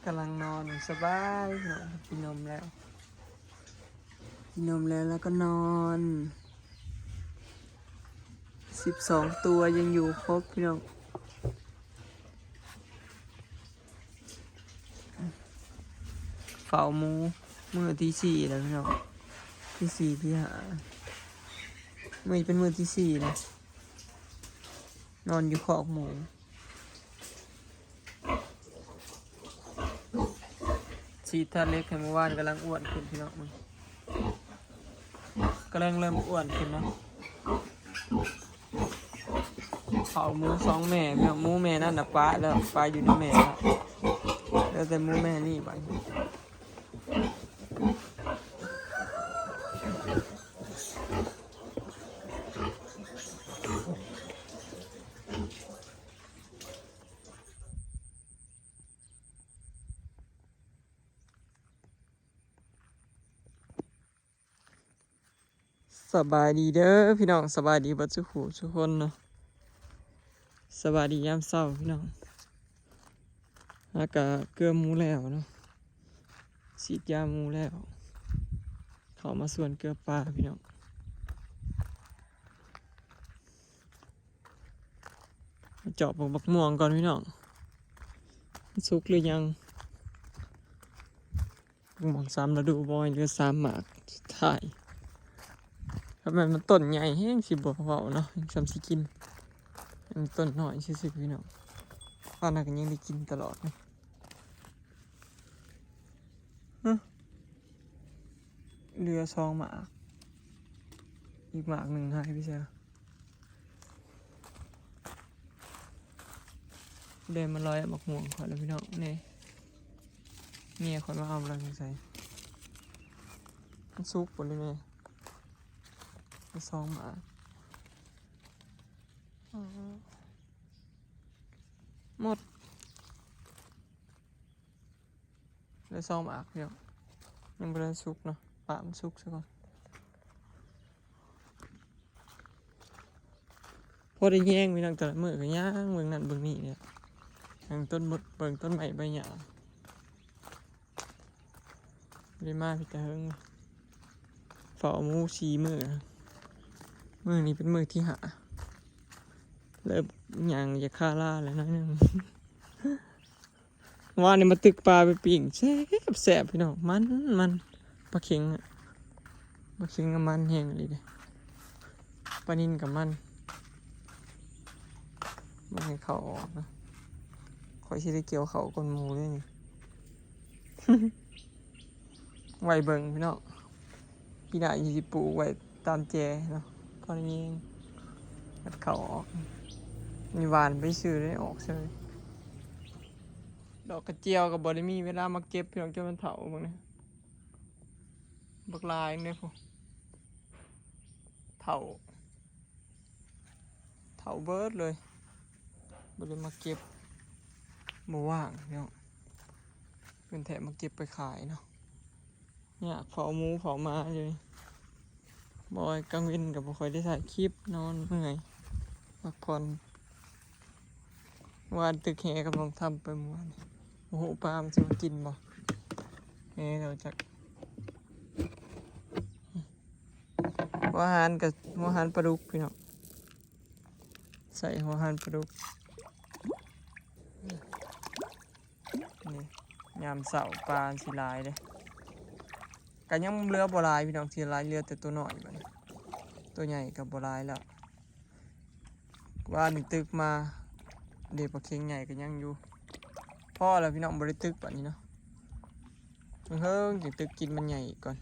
ກຳລັງນອນສະບາຍເນາະ ກິນນົມແລ້ວ ກິນນົມແລ້ວ ແລ້ວກໍນອນ ສິບສອງຕົວຍັງຢູ່ຄົບພີ່ນ້ອງ. ເຝົ້າໝູມື້ທີສີ່ແລ້ວພີ່ນ້ອງ ທີສີ່ທີຫ້າ ມື້ນີ້ເປັນມື້ທີສີ່ແລ້ວ ນອນຢູ່ຄອກໝູ. ສີດທາດເຫຼັກໃຫ້ມື້ວານ ກຳລັງອ້ວນຂຶ້ນພີ່ນ້ອງ ກຳລັງເລີ່ມອ້ວນຂຶ້ນເນາະ. ເຝົ້າໝູສອງແມ່ພີ່ນ້ອງ ໝູແມ່ນັ້ນນະປະແລ້ວ ປະຢູ່ນຳແມ່ແລ້ວ ເຫຼືອແຕ່ໝູແມ່ນີ້ບາດນີ້. ສະບາຍດີເດີພີ່ນ້ອງ ສະບາຍດີເບິດສູ່ຜູ້ສູ່ຄົນເນາະ ສະບາຍດີຍາມເຊົ້າພີ່ນ້ອງ. ຫາກະເກືອໝູແລ້ວເນາະ ສີດຢາໝູແລ້ວ ເຂົ້າມາສວນເກືອປາພີ່ນ້ອງ. ມາເຈາະເບິ່ງບັກມ່ວງກ່ອນພີ່ນ້ອງ ມັນສຸກຫຼືຍັງ ບັກມ່ວງສາມລະດູບໍ່ ເຫຼືອສາມໝາກສຸດທ້າຍ. ຖ້າແມ່ນມັນຕົ້ນໃຫຍ່ແຮງຊິບໍ່ເວົ້າເນາະ ຍັງສ່ຳຊິກິນ ອັນນີ້ຕົ້ນນ້ອຍຊື່ໆ ພີ່ນ້ອງ ປານນັ້ນກໍຍັງໄດ້ກິນຕະຫຼອດເນາະ. ເຫຼືອສອງໝາກ ອີກໝາກໜຶ່ງຫາຍໄປໃສ ເດີນມາລອຍເອົາໝາກມ່ວງຂ້ອຍແລ້ວພີ່ນ້ອງ ນີ້ ເມຍຂ້ອຍມາເອົາແລ້ວ ສົງໄສມັນສຸກພຸ້ນເດ້ແມ່ ໄດ້ສອງໝາກ ໝົດ. ໄດ້ສອງໝາກພີ່ນ້ອງ ຍັງບໍ່ທັນສຸກເນາະ ປະມັນສຸກຊະກ່ອນ ພໍໄດ້ແຍງພີ່ນ້ອງ ແຕ່ລະມື້ກໍຍ່າງເບິ່ງນັ້ນເບິ່ງນີ້ນີ້ແຫຼະ ເບິ່ງຕົ້ນ ເບິ່ງຕົ້ນໄມ້ໃບຫຍ້າ ບໍ່ໄດ້ມາພີ້ແຕ່ເຫິງ ເຝົ້າໝູສີ່ມື້ ມື້ນີ້ເປັນມື້ທີຫ້າ ເລີ່ມຍ່າງຢາກຄາລາແລ້ວໜ້ອຍໜຶ່ງ. ວານນີ້ມາຕຶກປາໄປປີ້ງ ແຊບໆ ພີ່ນ້ອງ ມັນ ມັນ ປາເຂັງອະ ປາເຂັງກະມັນແຮງອີ່ຫຼີເດ ປານິນກະມັນ ມັນໃຫ້ເຂົ້າອອກນະ ຂ້ອຍຊິໄດ້ກ່ຽວເຂົ້າກ່ອນໝູເດ້ນີ້ ໄວ້ເບິ່ງພີ່ນ້ອງ ປີໜ້າຊິປູກໄວ້ຕາມແຈເນາະ ພໍໄດ້ຍິງ ມັນເຂົ້າອອກ ນີ້ຫວ່ານໄປຊື່ໄດ້ອອກເຊີຍ. ດອກກະຈຽວກໍບໍ່ໄດ້ມີເວລາມາເກັບພີ່ນ້ອງ ຈົນມັນເຖົ້າເບິ່ງນີ້ ບັກຫຼາຍເດ້ພຸ້ນ ເຖົ້າ ເຖົ້າເບິດເລີຍ ບໍ່ໄດ້ມາເກັບ ບໍ່ວ່າງພີ່ນ້ອງ ເພິ່ນແຖມມາເກັບໄປຂາຍເນາະ. ຍາກເຝົ້າໝູເຝົ້າໝາຢູ່ນີ້ ບໍ່ ກາງເວັນກໍບໍ່ຄ່ອຍໄດ້ຖ່າຍຄລິບ ນອນເມື່ອຍ ພັກຜ່ອນ. ວານຕຶກແຫກຳລັງທຳໄປມື້ວານນີ້ ບໍ່ຮູ້ປາມັນຊິມາກິນບໍ່ ແຫແລ້ວຈັກ. ຫົວຫານກໍຫົວຫານປາດຸກພີ່ນ້ອງ ໃສ່ຫົວຫານປາດຸກ. ນີ້ຍາມເຊົ້າປາມັນຊິຫຼາຍເດ້ ກະຍັງເຫຼືອບໍ່ຫຼາຍພີ່ນ້ອງ ຊິຫຼາຍເຫຼືອແຕ່ໂຕນ້ອຍບາດນີ້ ໂຕໃຫຍ່ກະບໍ່ຫຼາຍແລ້ວ. ວານນີ້ຕຶກມາເດ້ ປາເຂັງໃຫຍ່ກະຍັງຢູ່. ພໍແລ້ວພີ່ນ້ອງ ບໍ່ໄດ້ຕຶກບາດນີ້ເນາະ ເຫິງໆ ຈຶ່ງຕຶກກິນມັນໃຫຍ່ອີກກ່ອນ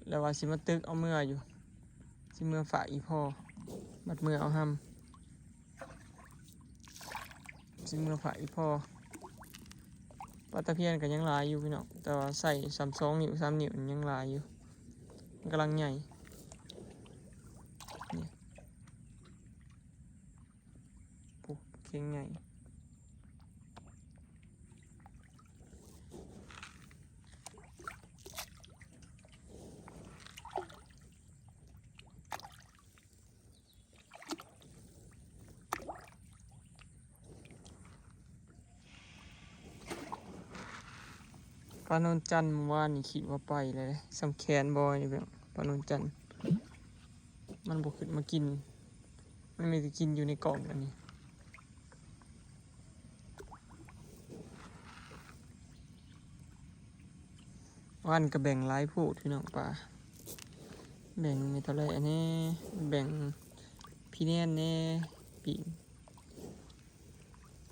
ແລ້ວວ່າຊິມາຕຶກເອົາເມືອຢູ່ ຊິເມືອຝາກອີ່ພໍ່ ບັດເມືອເອົາຮຳ. ຊິເມືອຝາກອີ່ພໍ່ ປາຕະພຽນກໍຍັງຫຼາຍຢູ່ພີ່ນ້ອງ ແຕ່ວ່າໃສ່ສ່ຳສອງນິ້ວສາມນິ້ວຍັງຫຼາຍຢູ່ ມັນກຳລັງໃຫຍ່ ນີ້ ໂອ້ ເຂັງໃຫຍ່. ປາໂນນຈັນມື້ວານນີ້ຄິດວ່າໄປແລ້ວເດ້ ສ່ຳແຂນບໍ່ນີ້ ປາໂນນຈັນ ມັນບໍ່ຂຶ້ນມາກິນ ມັນມີແຕ່ກິນຢູ່ໃນກ້ອງອັນນີ້. ວານກໍແບ່ງຫຼາຍໂພດພີ່ນ້ອງປາ ແບ່ງແມ່ເຖົ້າແຫຼະແດ່ ແບ່ງພີ່ແນນແດ່ ປີ້ງ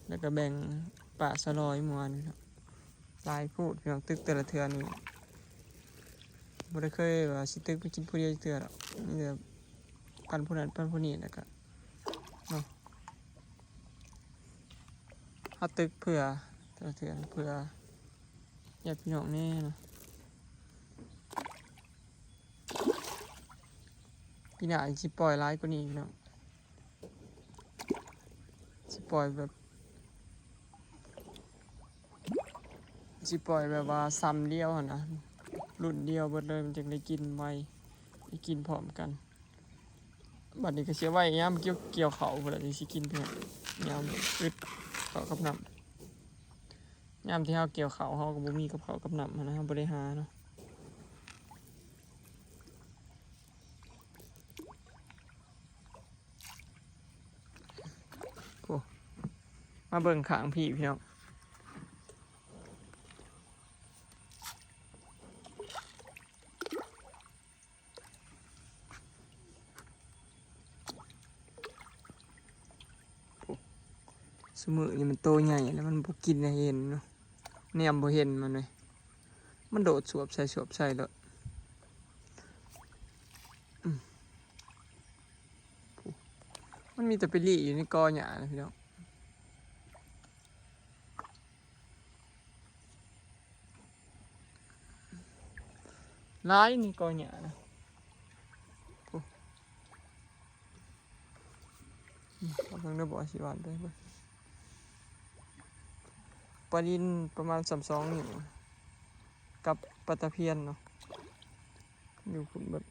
ແລ້ວກໍແບ່ງປາສະຫຼອຍເມື່ອວານນີ້ເນາະ ຫຼາຍໂພດພີ່ນ້ອງ. ຕຶກແຕ່ລະເທື່ອນີ້ບໍ່ໄດ້ເຄີຍວ່າຊິຕຶກໄປກິນຜູ້ດຽວຈັກເທື່ອດອກ ມີແຕ່ປັນຜູ້ນັ້ນປັນຜູ້ນີ້ ແລ້ວກໍເນາະ ເຮົາຕຶກເພື່ອແຕ່ລະເທື່ອເພື່ອຍາດພີ່ນ້ອງແດ່ເນາະ. ປີໜ້າຊິປ່ອຍຫຼາຍກວ່ານີ້ພີ່ນ້ອງ ຊິປ່ອຍແບບ ຊິປ່ອຍແບບວ່າຊ່ຳດຽວຫັ້ນນະ ລຸ້ນດຽວເບິດເລີຍ ມັນຈຶ່ງໄດ້ກິນໄວ ໄດ້ກິນພ້ອມກັນ. ບັດນີ້ກໍຊິໄວ້ຍາມກ່ຽວ ກ່ຽວເຂົ້າພຸ້ນລະ ຈັ່ງຊິກິນ ຍາມອຶດເຂົ້າກັບນ້ຳ ຍາມທີ່ເຮົາກ່ຽວເຂົ້າ ເຮົາກໍບໍ່ມີກັບເຂົ້າກັບນ້ຳຫັ້ນນະ ເຮົາບໍ່ໄດ້ຫາເນາະ. ໂອ້ ມາເບິ່ງຂ້າງພີ້ພີ່ນ້ອງ ຊຸມື້ນີ້ມັນໂຕໃຫຍ່ແລ້ວ ມັນບໍ່ກິນໃຫ້ເຫັນເນາະ ແນມບໍ່ເຫັນມັນເວີຍ ມັນໂດດສວບໃສ່ສວບໃສ່ໂລດ. ອືມ ມັນມີແຕ່ໄປລີ້ຢູ່ໃນກໍຫຍ້ານະພີ່ນ້ອງ. ຫຼາຍໃນກໍຫຍ້ານະ ໂອ້ ອືມ ເບິ່ງເດີ ບໍ່ຊິຫວານໄດ້ເບິ່ງ ປານິນປະມານສ່ຳສອງນິ້ວ ກັບປາຕະພຽນເນາະ ຢູ່ພຸ້ນເບິດ.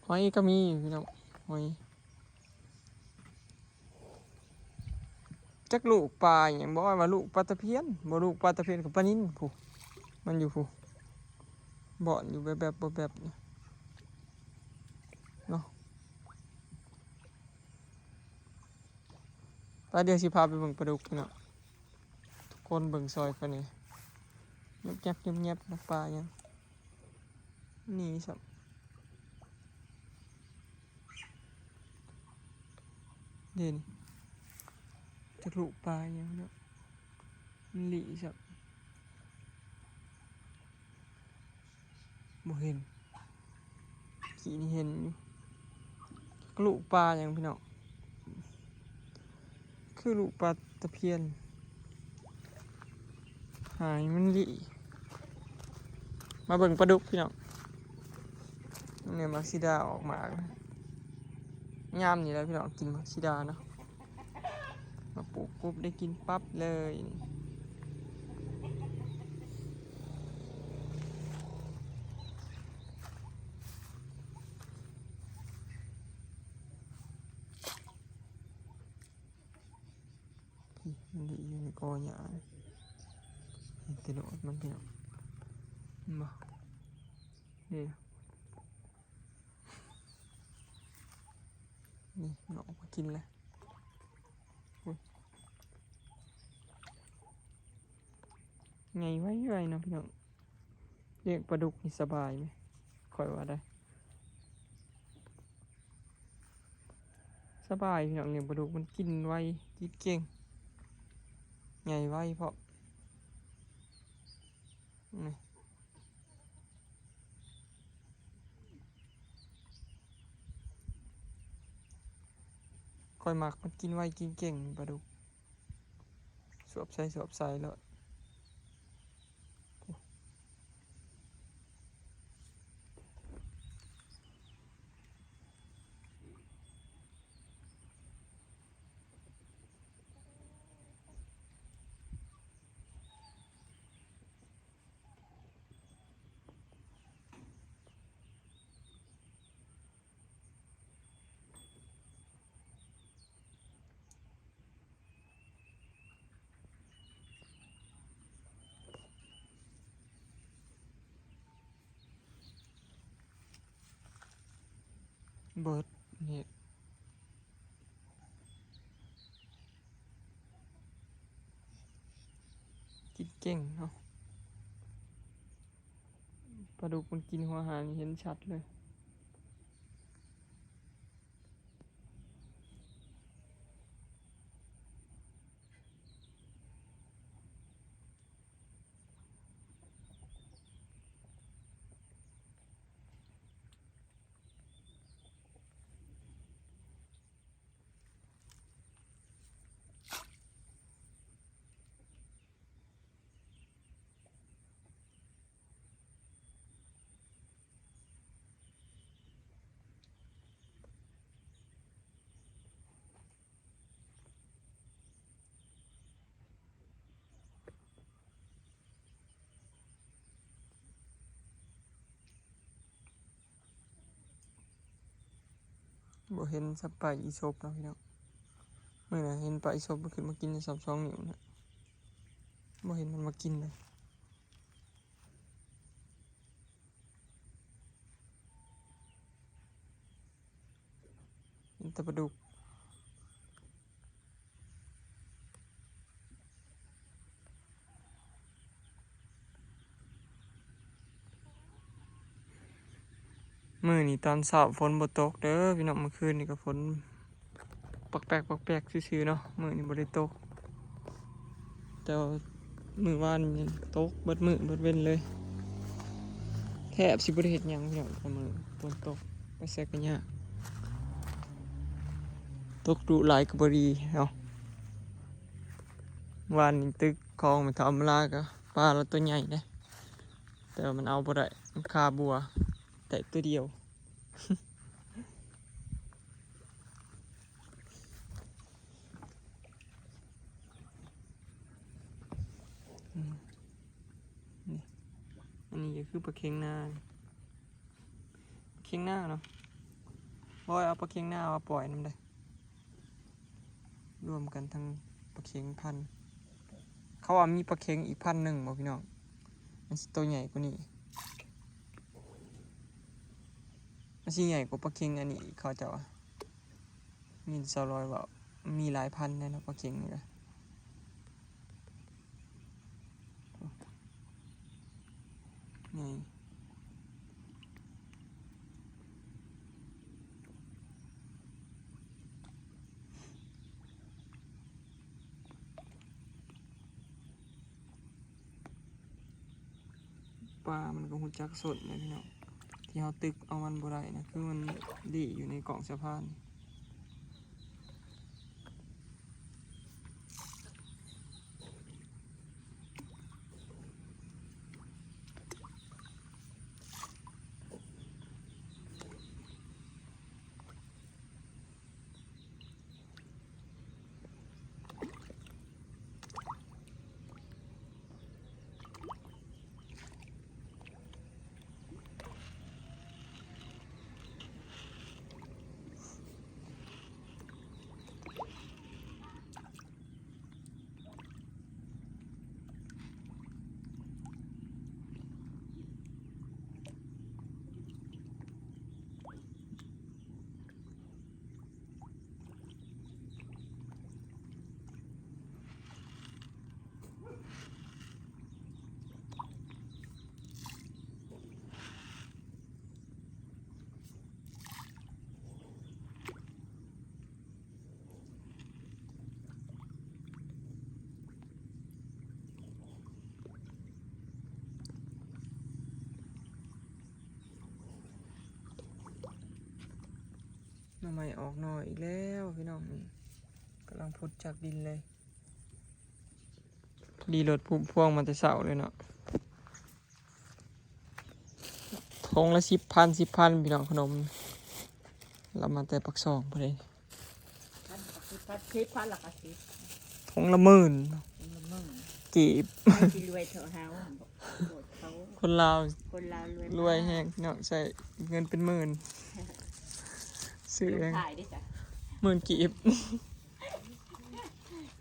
ຫອຍກໍມີພີ່ນ້ອງ ຫອຍ ຈັກລູກປາຫຍັງ ບໍ່ວ່າລູກປາຕະພຽນ ບໍ່ ລູກປາຕະພຽນກັບປານິນພຸ້ນ ມັນຢູ່ພຸ້ນ ບ່ອນຢູ່ແບບໆ ແບບໆ ນີ້ເນາະ. ໄປ ດຽວຊິພາໄປເບິ່ງປາດຸກພີ່ນ້ອງ ທຸກຄົນເບິ່ງຊ່ອຍຂ້ອຍແດ່ ຍອບແຍບ ຍອບແຍບ ນະ ປາຫຍັງ ນີ້ຊ້ຳ ເດ້ນີ້ ຈັກລູກປາຫຍັງເນາະ ມັນລີ້ຊ້ຳ. ບໍ່ເຫັນ ກີ້ນີ້ເຫັນຢູ່ ລູກປາຫຍັງພີ່ນ້ອງ ຄືລູກປາຕະພຽນ ຫາຍມັນລີ້. ມາເບິ່ງປາດຸກພີ່ນ້ອງ ນີ້ໝາກສີດາອອກໝາກ ຍາມນີ້ແຫຼະພີ່ນ້ອງ ກິນໝາກສີດາເນາະ. ມາປູກປຸບໄດ້ກິນປັບເລີຍ. ນີ້ ມັນຢູ່ໃນກໍຫຍ້າ ເຫັນແຕ່ໂດດມັນ ພີ່ນ້ອງ ເຫັນບໍ່? ນີ້ ນີ້ ມັນອອກມາກິນແລ້ວ ໂອ້ຍ ໃຫຍ່ໄວໆເນາະພີ່ນ້ອງ. ລ້ຽງປາດຸກນີ້ສະບາຍແມ ຂ້ອຍວ່າໄດ໋ ສະບາຍພີ່ນ້ອງ. ລ້ຽງປາດຸກມັນກິນໄວ ກິນເກັ່ງ ໃຫຍ່ໄວພ້ອມ. ນີ້ ຂ້ອຍມັກ ມັນກິນໄວກິນເກັ່ງປາດຸກ ສວບໃສ່ສວບໃສ່ໂລດ. ເ ເບິດເຮັດ ກິນເກັ່ງເນາະ. ປາດຸກມັນກິນຫົວອາຫານນີ້ເຫັນຊັດເລີຍ. ບໍ່ເຫັນສັບປາອີສົບເນາະພີ່ນ້ອງ. ມື້ນັ້ນເຫັນປາອີສົບມັນຂຶ້ນມາກິນຊ້ຳສອງນິ້ວນະ, ບໍ່ເຫັນມັນມາກິນເລີຍ. ເຫັນແຕ່ປາດຸກ. ມື້ນີ້ຕອນເຊົ້າຝົນບໍ່ຕົກເດີພີ່ນ້ອງ, ມື້ຄືນນີ້ກໍຝົນປອກແປກປອກແປກຊື່ໆເນາະ, ມື້ນີ້ບໍ່ໄດ້ຕົກ. ແຕ່ວ່າມື້ວານນີ້ຕົກເບິດມື້ເບິດເວັນເລີຍ, ແທບຊິບໍ່ໄດ້ເຮັດຫຍັງພີ່ນ້ອງ. ແຕ່ມື້ຝົນຕົກໄປໃສກໍຍາກ, ຕົກດຸຫຼາຍກໍບໍ່ດີເນາະ. ວານນີ້ຕຶກຂອງແມ່ເຖົ້າອຳມາລາ ກໍປາລາວຕົວໃຫຍ່ເດ້, ແຕ່ວ່າມັນເອົາບໍ່ໄດ້, ມັນຄາບົວ ໄດ້ຕົວດຽວ. ອືມ ນີ້ ອັນນີ້ກໍຄືປາເຄັງນາ, ປາເຄັງນາເນາະ. ໂອ້ຍ ເອົາປາເຄັງນາມາປ່ອຍນຳເດ້. ລວມກັນທັງປາເຄັງພັນ, ເຂົາວ່າມີປາເຄັງອີກພັນໜຶ່ງບໍ່ພີ່ນ້ອງ? ມັນຊິໂຕໃຫຍ່ກວ່ານີ້, ມັນຊິໃຫຍ່ກວ່າປາເຄັງອັນນີ້ອີກ ເຂົາເຈົ້າວ່າ. ມີສາວລອຍເວົ້າ ມີຫຼາຍພັນແດ່ເນາະ ປາເຄັງນີ້ນະ. ໃຫຍ່ ປາມັນກໍຮູ້ຈັກສົນແຫຼະພີ່ນ້ອງ, ທີ່ເຮົາຕຶກເອົາມັນບໍ່ໄດ້ນະ ຄືມັນດີ້ຢູ່ໃນກ້ອງເສື້ອຜ້າ. ໜໍ່ໄມ້ອອກໜໍ່ອີກແລ້ວພີ່ນ້ອງ, ນີ້ກຳລັງພົດຈາກດິນເລີຍ. ພໍດີລົດພຸ້ມພວງມາແຕ່ເຊົ້າເລີຍເນາະ. ຖົງລະສິບພັນ ສິບພັນ ພີ່ນ້ອງ, ຂະໜົມລາວມາແຕ່ປາກຊ່ອງພຸ້ນເດ້. ພັນ ສິບພັນ ສິບພັນ ລະກະສິບ ຖົງລະໝື່ນ ຖົງລະໝື່ນ ກີບ. ໃຜຊິລວຍເທົ່າເຮົາ ບໍ່ ບໍ່ເທົ່າ. ຄົນລາວ ຄົນລາວລວຍ ລວຍແຮງພີ່ນ້ອງ, ໃຊ້ເງິນເປັນໝື່ນ ຊື້ ສຸດທ້າຍເດ້ ໝື່ນກີບ.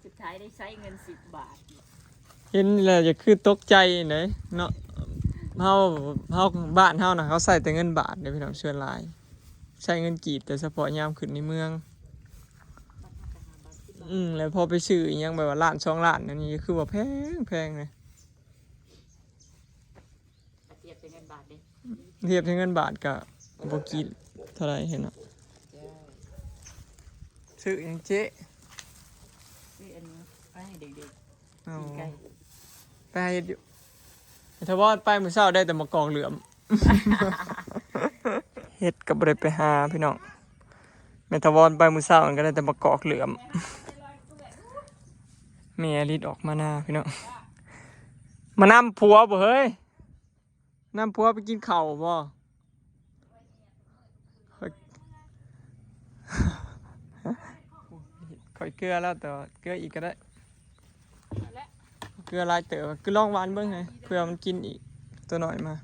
ສຸດທ້າຍໄດ້ໃຊ້ເງິນສິບບາດ. ເຫັນແລ້ວຢາກຄືຕົກໃຈເດ້ເນາະ, ເຮົາ ເຮົາ ບ້ານເຮົານະ ເຂົາໃຊ້ແຕ່ເງິນບາດເດ້ພີ່ນ້ອງ ສ່ວນຫຼາຍ. ໃຊ້ເງິນກີບແຕ່ສະເພາະຍາມຂຶ້ນໃນເມືອງ. ອືມ ແລ້ວພໍໄປຊື້ອີ່ຫຍັງແບບວ່າລ້ານສອງລ້ານ ອັນນີ້ຄືວ່າແພງ ແພງເລີຍ. ຖ້າທຽບໃສ່ເງິນບາດເດ້ ທຽບໃສ່ເງິນບາດກະບໍ່ກີດເທົ່າໃດຫັ້ນເນາະ. ຊື້ຫຍັງເຈ້? ຊື້ອັນນີ້ໄປໃຫ້ເດັກໆ ເອົາ ກິນໄກ່ ໄປຫາເຮັດຢູ່. ແມ່ທະວອນໄປມື້ເຊົ້າໄດ້ແຕ່ໝາກກອກເຫຼືອມ ເຮັດກໍບໍ່ໄດ້ໄປຫາພີ່ນ້ອງ. ແມ່ທະວອນໄປມື້ເຊົ້າກໍໄດ້ແຕ່ໝາກກອກເຫຼືອມ. ແມ່ລິດອອກມານາພີ່ນ້ອງ. ມານຳຜົວບໍ່ເຮີ້ຍ? ນຳຜົວໄປກິນເຂົ້າບໍ່? ຂ້ອຍ ຂ້ອຍເກືອແລ້ວ ແຕ່ວ່າເກືອອີກກໍໄດ້. ເກືອຫຼາຍເຕີບ ຄືລອງຫວ່ານເບິ່ງໃຫ້ ເພື່ອມັນກິນອີກ ຕົວນ້ອຍມາ.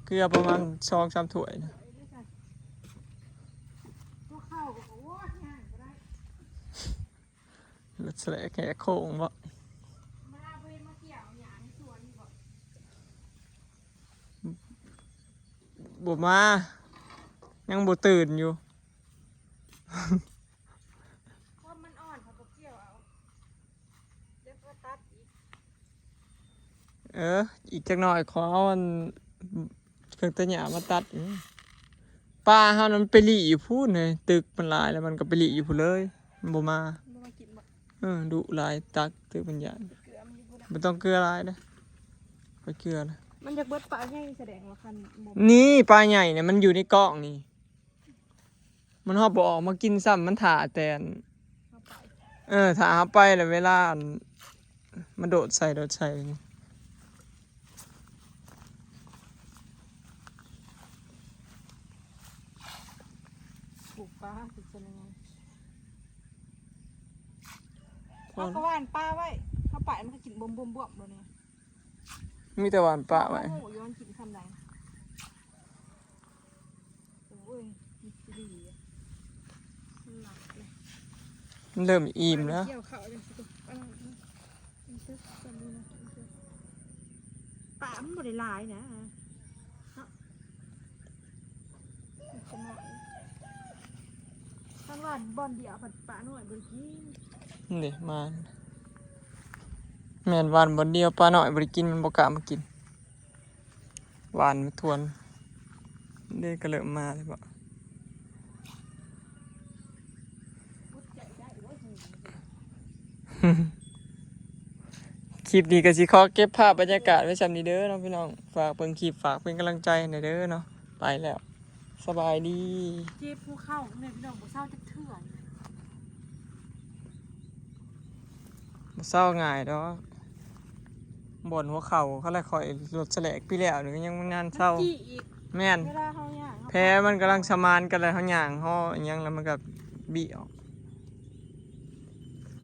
ເກືອປະມານສອງສາມຖ້ວຍນະ. ລົດສະແຫຼກແຫກໂຄ້ງບໍ່? ບໍ່ມາ ຍັງບໍ່ຕື່ນຢູ່. ເອີ ອີກຈັກໜ້ອຍຂໍເອົາອັນ ເຄື່ອງຕັດຫຍ້າມາຕັດ. ປາເຮົານັ້ນໄປລີ້ຢູ່ພຸ້ນເລີຍ ຕຶກມັນຫຼາຍແລ້ວ ມັນກໍໄປລີ້ຢູ່ພຸ້ນເລີຍ ມັນບໍ່ມາ. ບໍ່ມາກິນບໍ່? ເອີ ດຸຫຼາຍ ຕັກຕຶກມັນຢ້ານ. ບໍ່ຕ້ອງເກືອຫຼາຍເດີ້ ໄປເກືອນະ. ມັນຢາກເບິດປາໃຫຍ່ ສະແດງວ່າຄັນບໍ່ ນີ້ປາໃຫຍ່ນີ້ ມັນຢູ່ໃນກ້ອງນີ້. ມັນຮອດບໍ່ອອກມາກິນຊ້ຳ ມັນຖ້າແຕ່ອັນ ເອີ ຖ້າເຮົາໄປແລ້ວເວລາອັນ ມັນໂດດໃສ່ ໂດດໃສ່. ປູກປາ ເຮົາກໍຫວ່ານປາໄວ້ ເຮົາໄປມັນກໍກິນບວມໆໆ ໂລດນີ້. ມີແຕ່ຫວ່ານປາໄວ້ ເຮົາບໍ່ຮູ້ຢູ່ມັນກິນສ່ຳໃດ. ໂອ້ຍ ມັນຊິດີ ມັນໜັກເລີຍ. ມັນເລີ່ມອີ່ມແລ້ວ ກ່ຽວເຂົ້າຈັ່ງຊີ້. ປາມັນບໍ່ໄດ້ຫຼາຍນະ ເນາະ. ຄັນວ່າບ່ອນດຽວພັດປານ້ອຍບໍ່ໄດ້ກິນ. ນີ້ເດ້ ມາ ແມ່ນຫວ່ານບ່ອນດຽວປານ້ອຍບໍ່ໄດ້ກິນ ມັນບໍ່ກ້າມາກິນ. ຫວ່ານມາທວນເດ້ ກໍເລີ່ມມາແລ້ວບໍ? ຄລິບນີ້ກໍຊິຂໍເກັບພາບບັນຍາກາດໄວ້ຊ່ຳນີ້ເດີເນາະພີ່ນ້ອງ. ຝາກເບິ່ງຄລິບ ຝາກເປັນກຳລັງໃຈໃຫ້ແດ່ເດີເນາະ. ໄປແລ້ວ ສະບາຍດີ. ເຈັບຫົວເຂົ່າແມ່ພີ່ນ້ອງ ບໍ່ເຊົາຈັກເທື່ອ. ບໍ່ເຊົາງ່າຍດອກ ບ່ອນຫົວເຂົ່າ ເຂົາລະຂ້ອຍລົດສະແຫຼກປີແລ້ວນີ້ ກໍຍັງບໍ່ທັນເຊົາ. ມັນຈີ້ອີກ. ແມ່ນ ເວລາເຮົາຍ່າງ ແຜມັນກຳລັງສະໝານກັນ ແລ້ວເຮົາຍ່າງເຮົາອີ່ຫຍັງ ແລ້ວມັນກໍບີອອກ.